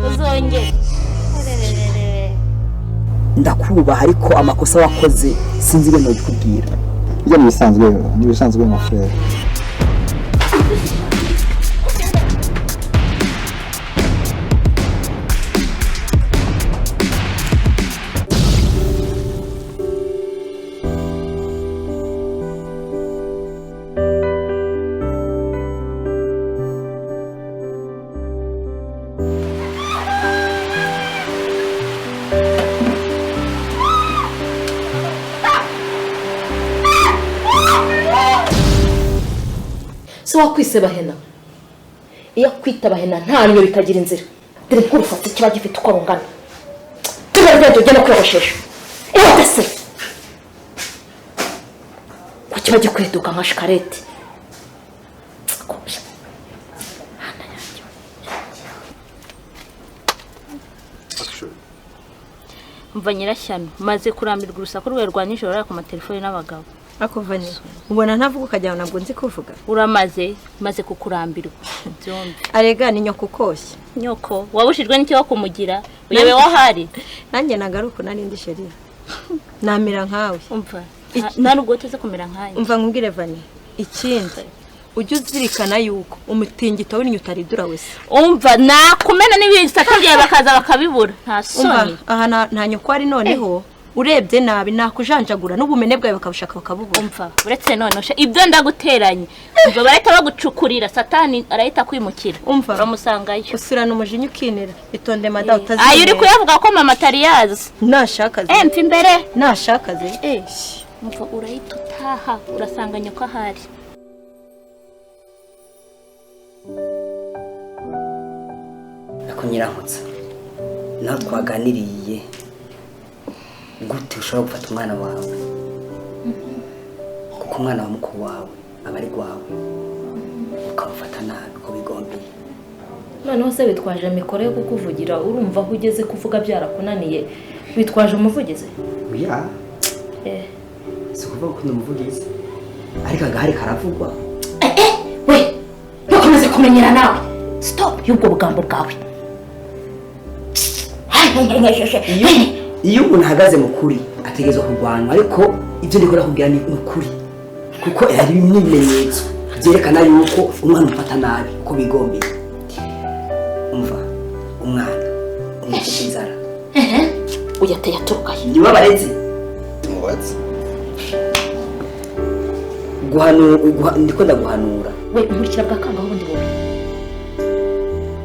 Uzongere. Ndakubaha, ariko amakosa wakoze sinzi ibintu bikubwira. Ibyo ni ibisanzwe mon frère. Se wakwise bahena, iyo akwita bahena nta bikagira inzira. Dore nk'urusatsi kiba gifite uko rungana. Tugenda, ugenda, ugenda kwiyogoshesha ihute se, ko kiba gikweduka nka shikarete. Mana yanjye! Mva nyirashyano, maze kurambirwa urusaku rwawe rwa nijoro ku matelefoni n'abagabo. Ariko Vani, ubona ntavuga ukagira ngo ntabwo nzi kuvuga. Uramaze, maze kukurambirwa byombi. Arega ni nyoko ukoshye. Nyoko wabushijwe n'icyo kumugira uyobe wahari. Nanjye nagaruka nari ndi chérie, namera nkawe. Umva, nta nubwo uteze kumera nkanjye. Umva nkubwire Vani, ikindi ujye uzirikana yuko umutingito w'innyo utaridura wese. Umva, nakumena n'ibisate byawe bakaza bakabibura, nta Umva, soni. aha nta nyoko ari. Noneho urebye nabi nakujanjagura n'ubumene bwawe bakabushaka bakabubura. Umva, uretse none ibyo ndaguteranye, umva, barahita bagucukurira, Satani arahita kwimukira. Umva. Uramusangayo. Usurana umujinya ukinira. Itonde mada, Ayo uri utazimera. kuyavuga ko mama atari yazi. Nashaka ze. Eh, mfa imbere. Nashaka ze. Eh, umva, urahita utaha urasanga nyoko ahari. Ariko nyirankutsa, nawe twaganiriye, gute ushobora gufata umwana wawe, kuko umwana wa mukuru wawe aba ari wawe, ukamufata nabi uko bigombeye? Noneho se witwaje mikoro yo kukuvugira? Urumva aho ugeze kuvuga byarakunaniye, witwaje umuvugizi? Oya. Eh. Si ukuvuga ko ndi umuvugizi, ariko agahari karavugwa. We, ntukomeze kumenyera nawe. Stop y'ubwo bugambo bwawe. Iyo umuntu ahagaze mu kuri ategerezwa kurwanywa, ariko ibyo ndiko nakubwira ni ukuri, kuko hari ibimenyetso byerekana yuko umwana umufata nabi uko bigombeye. Umva, umwana umufite inzara. Uyateye aturukaye? Niba baretse Tumubatse. Guhanura, ndiko ndaguhanura. We, nkurikira bwa kangaho ubundi wowe.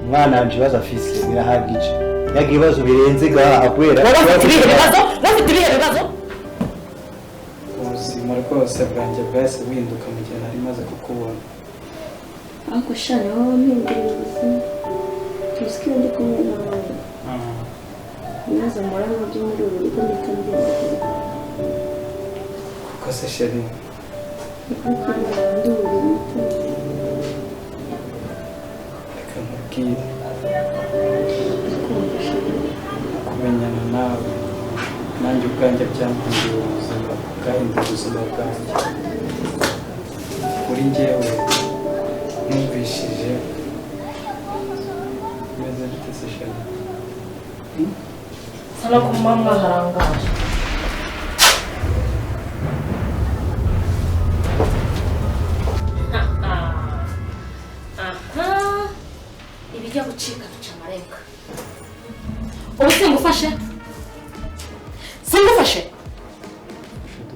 Umwana wanje ibibazo afise birahagije, yaga ibibazo birenze gaha kubera Wowe ufite ibihe bibazo? Wowe ufite ibihe bibazo? Ubuzima rwose bwanjye bwahise buhinduka mu gihe nari maze kukubona. Ariko sha, ni wowe wampinduriye ubuzima. Tuzi ko iyo ndi kumwe nawe, ibibazo mpura nabyo muri ubu rugo mpita mbyibagirwa. Kuko se chérie? Ariko wanduriye umutima. Reka nkubwire. Kumva chérie. Kumenyana nawe nanjye ubwanjye byampinduye ubuzima, bwahinduye ubuzima bwanjye. Kuri njyewe numvishije meze bite se chérie? Sana ko muba mwaharangaje. Aha, ibijya gucika bica amarenga. Ubu singufashe, singufashe.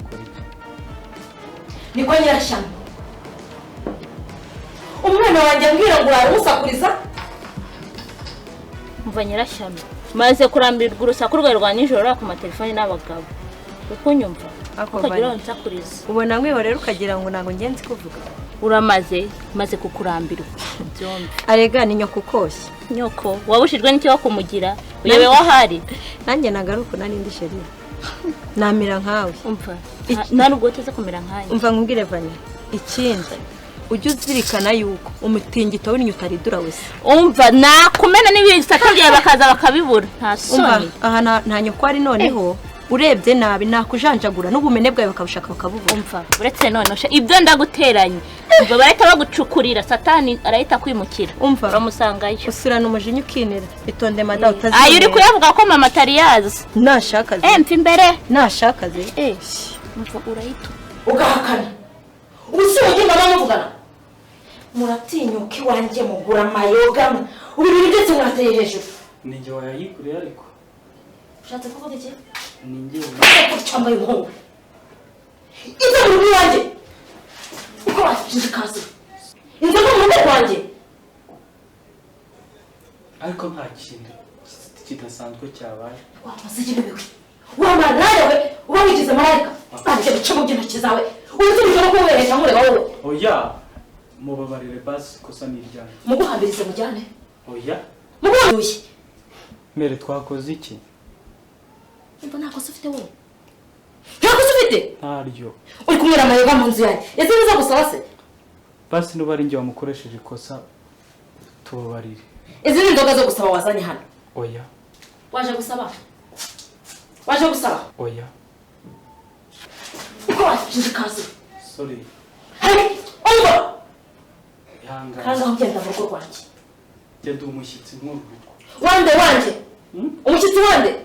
Dukora iki? Niko nyirashyano, umwana wanjye ambwira ngo uramusakuriza. Mva nyirashyano, maze kurambirwa urusaku rwawe rwa nijoro ku matelefoni n'abagabo. Ukunyumva? Ako Ukagira Vani. unsakuriza. Ubona nkwihorera ukagira ngo ntabwo ngenzi kuvuga. Uramaze, maze kukurambirwa byombi. Arega ni nyoko ukoshye. Nyoko wabushijwe n'icyo kumugira uyobe wahari. Nanjye nagaruka nari ndi chérie, namera nkawe. Umva, nta nubwo uteze kumera nkanjye. Umva nkubwire Vani, ikindi ujye uzirikana yuko umutingito w'innyo utaridura wese. Umva, nakumena n'ibisate byawe bakaza bakabibura, nta Umva, soni. aha nta nyoko ari. Noneho urebye nabi nakujanjagura n'ubumene bwawe bakabushaka bakabubura. Umva, uretse none ibyo ndaguteranye, Umva barahita bagucukurira, Satani arahita kwimukira. Umva uramusangayo. Usurana umujinya ukinira. Itonde madamu utazi. Ayo uri kuyavuga ko mama atari yazi. Nashaka ze. Mfa imbere. Nashaka ze. Umva urahita ugahakana. Ubu si ugenda muvugana. Muratinyuka iwanjye mugura amayoga. Ubu ibintu byose mwateye hejuru. Ninjye wayayiguriye ariko. Ushatse kuvuga iki? Ninjye. Cyambaye umuhungu. Iza mu rugo iwanjye. Uko washinze ikaze. Inzoga mu rugo rwanjye. Ariko nta kintu kidasanzwe cyabaye. Wamaze igibewe. Wamaraya we, uba wigize marayika. Banjye bice mu by'intoki zawe. Uzi no kuwereka nkureba wowe. Oya. Mubabarire basi kosa ni iryanjye. Muguhambirize mujyane. Oya. Muguhambiye. Mere twakoze iki? Imba nta kosa ufite wowe. Nta kosa ufite? Ntaryo. Uri kumwera amayoga mu nzu yanjye. Ese biza gusaba se? Basi nuba ari njye wamukoresheje ikosa tubabarire. Izi ni inzoga zo gusaba wazanye hano. Oya. Waje gusaba? Waje gusaba? Oya. Uko washinze ikaze? Sorry. Hey, umva. Ihangane. Kandi aho ugenda mu rugo rwanjye. Genda umushyitsi nk'uru rugo. Wande wanje. Umushyitsi wande?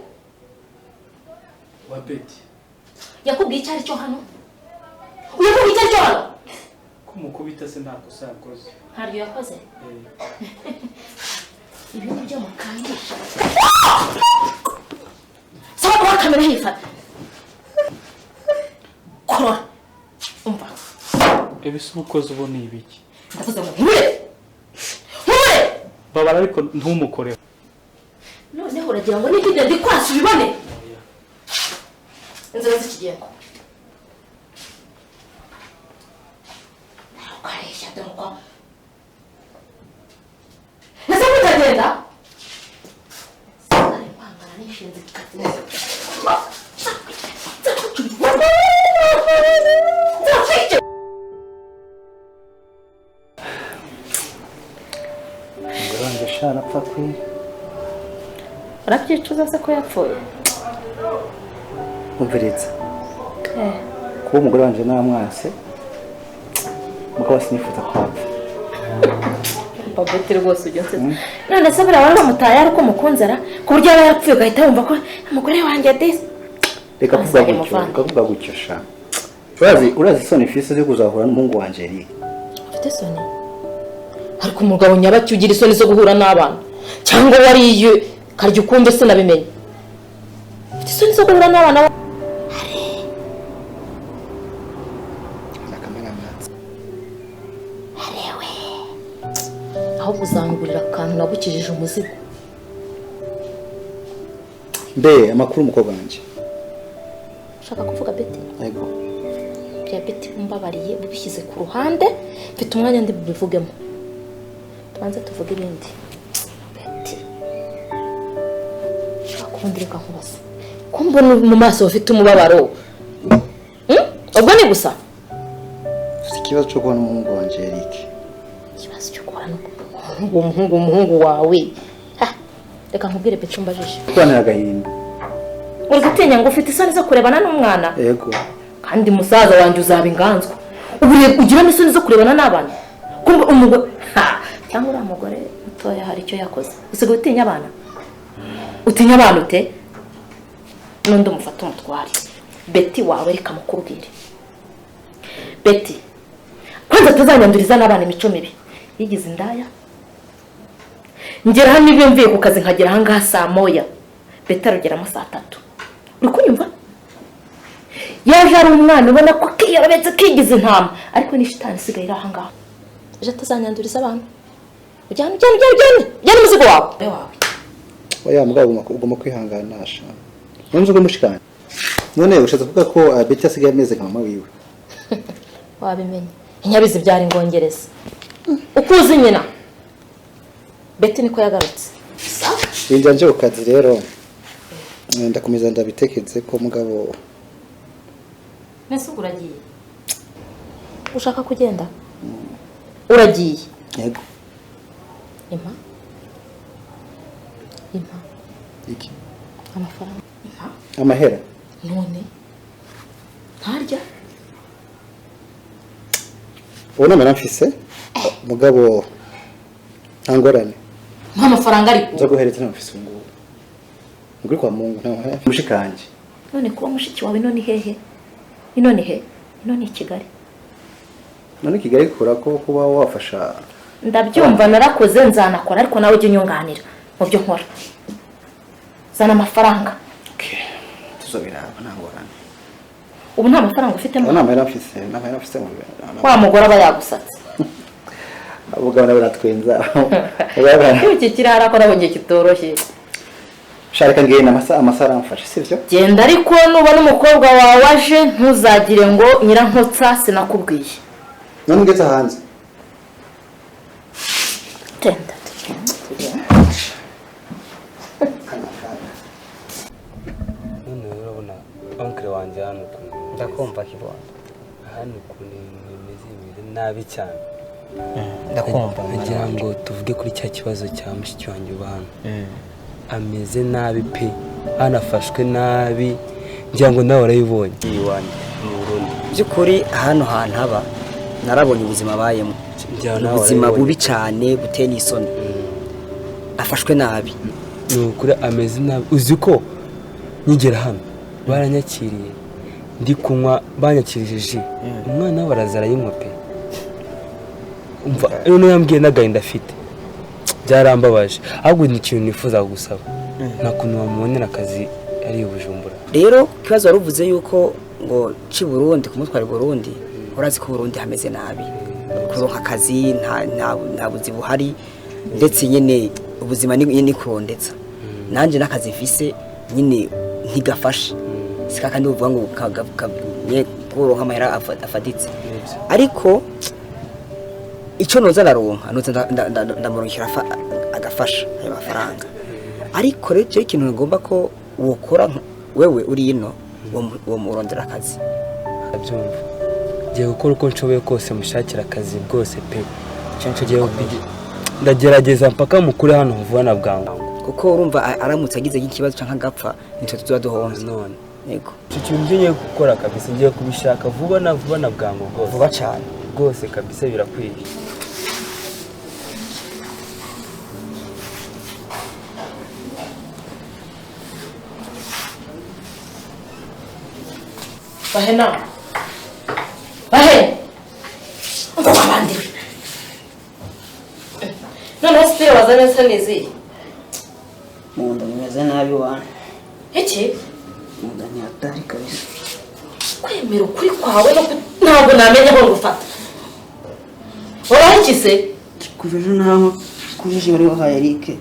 Wa Betty. Yakubwiye icyo ari cyo hano? Yakubwiye icyo ari cyo hano? Ko mukubita se nta kosa yakoze. Ntaryo yakoze? Ibi ni byo mukangisha. Saba kuba kamera yifata. Korora. Umva. Ebise ubukoze ubu ni ibiki? Ndavuze ngo nkurebe. Nkurebe! Babara ariko ntumukore. Noneho uragira ngo nigide ndikwasi ubibone. Inzira z'ikigengo. Ukareshya dore uko. Ese mutagenda? Sare kwangana n'ishinze kikati. Umugore shara apfa kwira. Urabyicuza se ko yapfuye? Umviritse. Kuba umugore wanje namwase mukaba sinifuza ko apfa. Babete rwose ujya nsetsa. None se buriya wari wamutaye ariko mukunzara ku buryo yaba yarapfuye ugahita wumva ko umugore wanjye disi. Reka kuvuga gutyo, reka kuvuga gutyo sha. Urazi isoni mfise zo kuzahura n'umuhungu wanje Eric. Ufite isoni? Ariko umugabo nyabaki ugira isoni zo guhura n'abana cyangwa wariye karya ukumve sinabimenye. Ufite isoni zo guhura n'abana? Ahubwo uzangurira akantu nagukijije umuzigo. Mbe amakuru umukobwa wanjye. Ushaka kuvuga Betty? Yego. Bya Betty umbabariye ubishyize ku ruhande, mfite umwanya ndi bubivugemo. Tubanze tuvuge ibindi. Betty. Akundi reka nkubaze. Ko mbona mu maso ufite umubabaro? Ubwo ni gusa? Ufite ikibazo cyo kubona umuhungu wanjye Eric. Ikibazo cyo kubona umuhungu wawe. Reka nkubwire Betty umbajije. Kubana agahinda. Uri gutinya ngo ufite isoni zo kurebana n'umwana? Yego. Kandi musaza wanjye uzaba inganzwa. Ubu ugira n'isoni zo kurebana n'abana? Kumva umugore cyangwa uriya mugore mutoya hari icyo yakoze. Usigaye utinya abana? Utinya abana ute? N'undi umufata umutware. Betty wawe reka mukubwire. Betty kwanza tuzanyanduriza n'abana imico mibi. Yigize indaya. Ngera hano ibyo mvuye ku kazi nkagera aha ngaha saa moya. Betty arugeramo saa tatu. Uri kunyumva? Yaje ari umwana ubona ko kiyarabetse kigize intama, ariko ni shitani isigaye iri aha ngaha. Ejo atazanyanduriza abantu. Ujyane ujyane ujyane ujyane umuzigo wawe. Oya mugabo ugomba kwihangana sha. None ugo mushikana. None ushatse kuvuga ko Betty asigaye ameze nka mama wiwe. Wabimenye. Inyabizi byari ngongereza. Ukuzi nyina. Betty niko yagarutse. Injya nje ukazi rero. Ndakomeza ndabitekeze ko mugabo. Nese uragiye? Ushaka kugenda? Uragiye? Yego. Impa. Impa. Iki? Amafaranga. Impa. Amahera. None. Ntarya. Ubu namara mfise mugabo ntangorane. Mpa amafaranga ariko. Nzaguhereza nta mfise ubu. Nguri kwa Mungu nta mushikanje. None kuba mushiki wawe none hehe? None he? None i Kigali. None Kigali kura ko kuba wafasha. Ndabyumva narakoze nzanakora ariko nawe ujye unyunganira mu byo nkora. Zana amafaranga. Okay. Tuzobiraba ntangorane. Ubu nta mafaranga ufite mo? Nta mahera mfise, nta mahera mfise mu. Wa mugore aba yagusatse. Abugabo nabo baratwenza. Iki kirara ko nabonye kitoroshye. Shareka ngenda amasa aramfashe sivyo? Genda ariko nuba n'umukobwa wawe aje ntuzagire ngo nyirankotsa sinakubwiye. None ngeze hanze. Tenda. None urabona oncle wanjye hano ukuntu ndakumva kibondo. Hano ukuntu bimeze nabi cyane. Ndakumva ngira ngo tuvuge kuri cya kibazo cya mushiki wanjye uba hano. Ameze nabi pe, anafashwe nabi ngira ngo nawe warayibonye. Iwanjye mu Burundi. Byukuri hano hantu haba narabonye ubuzima bayemo. Ubuzima bubi cyane buteye n'isoni. Afashwe nabi. Ni ukuri ameze nabi. Uzi ko nkigera hano baranyakiriye ndi kunywa banyakirije ji. Umwana baraza arayinywa pe. Umva none yambwiye n'agahinda afite. Byarambabaje. Ahubwo ni ikintu nifuza gusaba. Nta kuntu wamubonera akazi ari i Bujumbura. Rero kibazo waruvuze yuko ngo ci Burundi kumutwara Burundi urazi ko Burundi hameze nabi. Kuronka akazi nta buzi buhari ndetse nyene ubuzima ni kurondetsa. Nanje nakazi mfise nyine ntigafashe. Sika kandi uvuga ngo kuronka amahera afaditse. Ariko icyo noza naronka noza ndamuronkera agafasha ayo mafaranga. Ariko rero cyo ikintu ngomba ko wokora wewe uri ino wo murondera akazi. Ndabyumva. Ngiye gukora uko nshoboye kose mushakira akazi bwose pe. Ngiye ndagerageza mpaka mukure hano vuba na bwangu. Kuko urumva aramutse agize ikibazo canka gapfa nitwe tuzoba duhomvye. None. Yego. Icyo kintu ngiye gukora kabisa ngiye kubishaka vuba na vuba na bwangu rwose. Vuba cyane. Rwose kabisa birakwiye. Bahena. Bahe. Umva abandi. None sipiro wazanye se nizi? Munda bimeze nabi wana. Iki? Munda ni hatari kabisa. Kwemera ukuri kwawe no ntabwo namenye aho ngufata. Warahikise? Kuva ejo naho kujije bari wahaye Eric.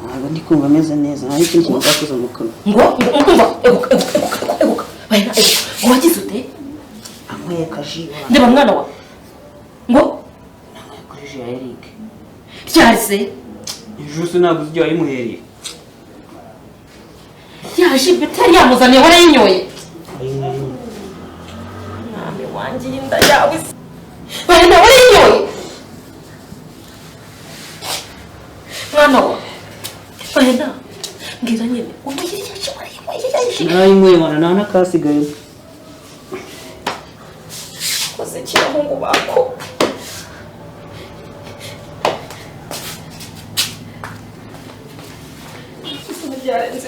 Ntabwo ndi kumva ameze neza. Nta n'ikindi kintu cyakoze mu kanwa. Ngo umva eguka eguka eguka. Bahena eguka. Ngo wagize ute? Anyweye kaji. Ndeba mwana wa. Ngo nanyweye kuri ji ya Eric. Byarse. Ejo se ntabwo uzi wayimuhereye. Yaje betari yamuzaniye warayinyoye. Mwami wanjye inda yawe. Bahena warayinyoye. Mwana wa. Bahena mbwira nyine umuyiryaje warayinyoye. Narayinyweye wana nta nakasigaye. Koze kirahungu bako. Byarenze.